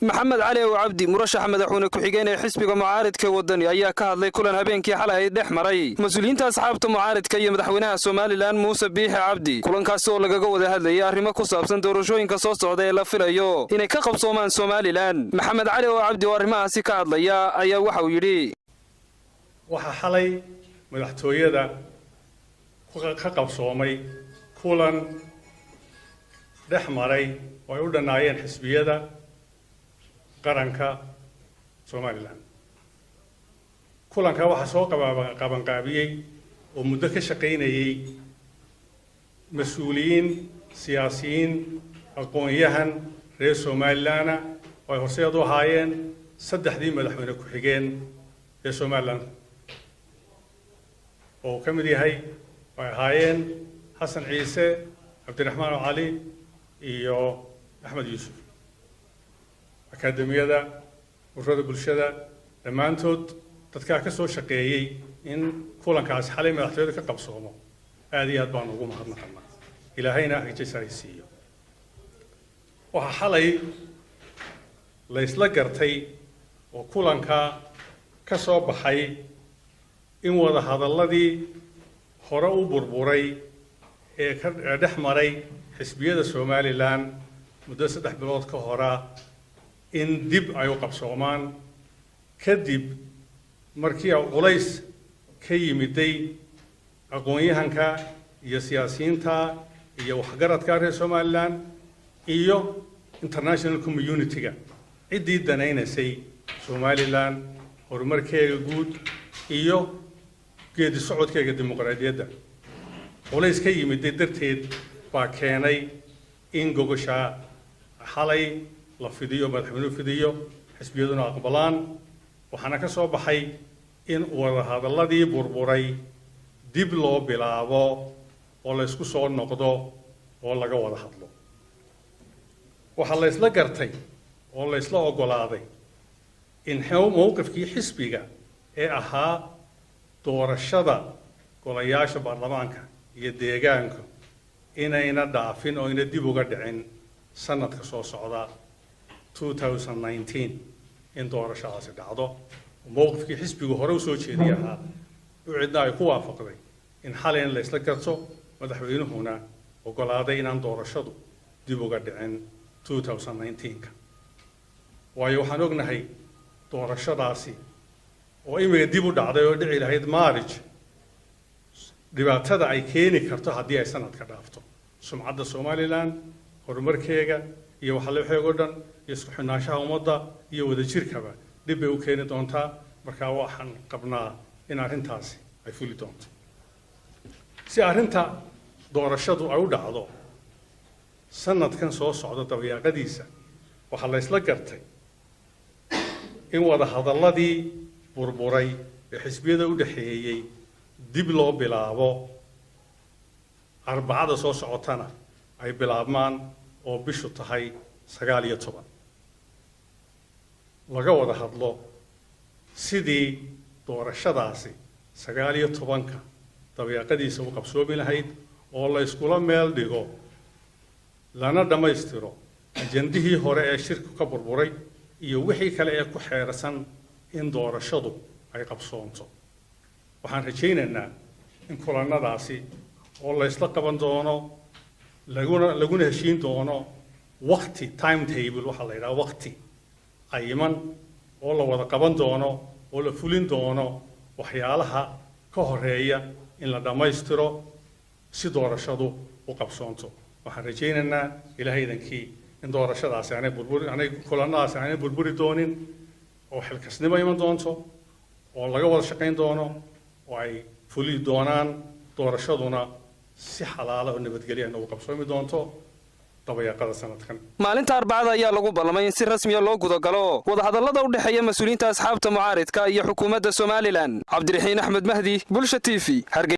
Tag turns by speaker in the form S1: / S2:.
S1: Maxamed Cali Ow Cabdi, murashaxa madaxweyne ku-xigeen ee xisbiga mucaaridka Wadani, ayaa ka hadlay kulan habeenkii xalay ay dhex maray mas-uuliyiinta asxaabta mucaaridka iyo madaxweynaha Somaliland Muuse Biixi Cabdi. Kulankaasi oo lagaga wada hadlayay arrimo ku saabsan doorashooyinka soo socda ee la filayo inay ka qabsoomaan Somaliland. Maxamed Cali Ow Cabdi oo arrimahaasi ka hadlaya ayaa waxa uu yidhi:
S2: Waxaa xalay madaxtooyada ka qabsoomay kulan dhex maray oo ay u dhannaayeen xisbiyada qaranka Somaliland. Kulanka waxaa soo qabanqaabiyey oo muddo ka shaqaynayey mas-uuliyiin, siyaasiyiin, aqoon-yahan reer Somalilandna oo ay horseed u ahaayeen saddexdii madaxweyne ku-xigeen ee Somaliland, oo uu ka mid yahay oo ay ahaayeen Xasan Ciise, Cabdiraxmaan Cali iyo Axmed Yuusuf. Akaademiyada, ururada bulshada, dhammaantood dadkaa ka soo shaqeeyey in kulankaasi xalay madaxtooyada ka qabsoomo, aad iyo aad baan ugu mahadnaqanaa. Ilaahayna hajasa siiyo. Waxaa xalay la isla gartay oo kulanka ka soo baxay in wada hadalladii hore u burburay ee ka dhex maray xisbiyada Somaliland muddo 3 bilood ka hora in dib ay u qabsoomaan, kadib markii culays ka yimiday aqoon-yahanka iyo siyaasiyiinta iyo waxgaradka reer Somaliland iyo international community-ga, ciddii danaynaysay Somaliland horumarkeega guud iyo geedi socodkeega dimuqraadiyadda. Culays ka yimiday darteed baa keenay in gogoshaa xalay la fidiyo, madaxweynuhu fidiyo, xisbiyaduna aqbalaan. Waxaana ka soo baxay in wadahadalladii burburay dib loo bilaabo oo la isku soo noqdo oo laga wada hadlo. Waxaa la isla gartay oo la isla oggolaaday in mowqifkii xisbiga ee ahaa doorashada golayaasha baarlamaanka iyo deegaanka inayna dhaafin oo ayna dib uga dhicin sanadka soo socda 2019 in doorashadaasi dhacdo. Mowqifkii xisbigu hore usoo jeediy ahaa, UCIDna ay ku waafaqday, in xalay in la isla garto, madaxweynuhuna oggolaaday inaan doorashadu dib uga dhicin 2019-ka. Waayo, waxaan ognahay doorashadaasi oo imiga dib u dhacday oo dhici lahayd March, dhibaatada ay keeni karto haddii ay sanadka dhaafto sumcadda Somaliland, horumarkeega iyo waxalexeeg oo dhan iyo isku xidhnaanshaha ummadda iyo wadajirkaba dhib bay u keeni doontaa. Markaa waxaan qabnaa in arrintaasi ay fuli doonto. Si arrinta doorashadu ay u dhacdo sanadkan soo socda dabayaaqadiisa, waxaa la isla gartay in wada hadalladii burburay ee xisbiyada u dhexeeyey dib loo bilaabo, Arbacada soo socotana ay bilaabmaan oo bishu tahay 19, laga wada hadlo sidii doorashadaasi 19-ka dabayaaqadiisa u qabsoomi lahayd, oo la iskula meel dhigo lana dhammaystiro ajandihii hore ee shirku ka burburay iyo wixii kale ee ku xeersan in doorashadu ay qabsoonto. Waxaan rajaynaynaa in kulannadaasi oo la isla qaban doono, laguna heshiin doono wakti, time table waxaa la yidhaha, wakti cayiman oo la wada qaban doono oo la fulin doono waxyaalaha ka horeeya in la dhammaystiro si doorashadu u qabsoonto. Waxaan rajaynaynaa, Ilaahay idankii, in doorashadaasi aanay burburi, aanay kulannadaasi aanay burburi doonin, oo xilkasnimo iman doonto, oo laga wada shaqayn doono, oo ay fuli doonaan, doorashaduna si xalaala oo nabadgelya nagu qabsoomi doonto dabayaaqada sanadkan.
S1: Maalinta Arbacada ayaa lagu ballamay in si rasmiya loo gudagalo wadahadallada u dhexeeya mas-uuliyiinta asxaabta mucaaridka iyo xukuumadda Somaliland. Cabdiraxiin Axmed Mahdi, Bulsha TV, Hargeysa.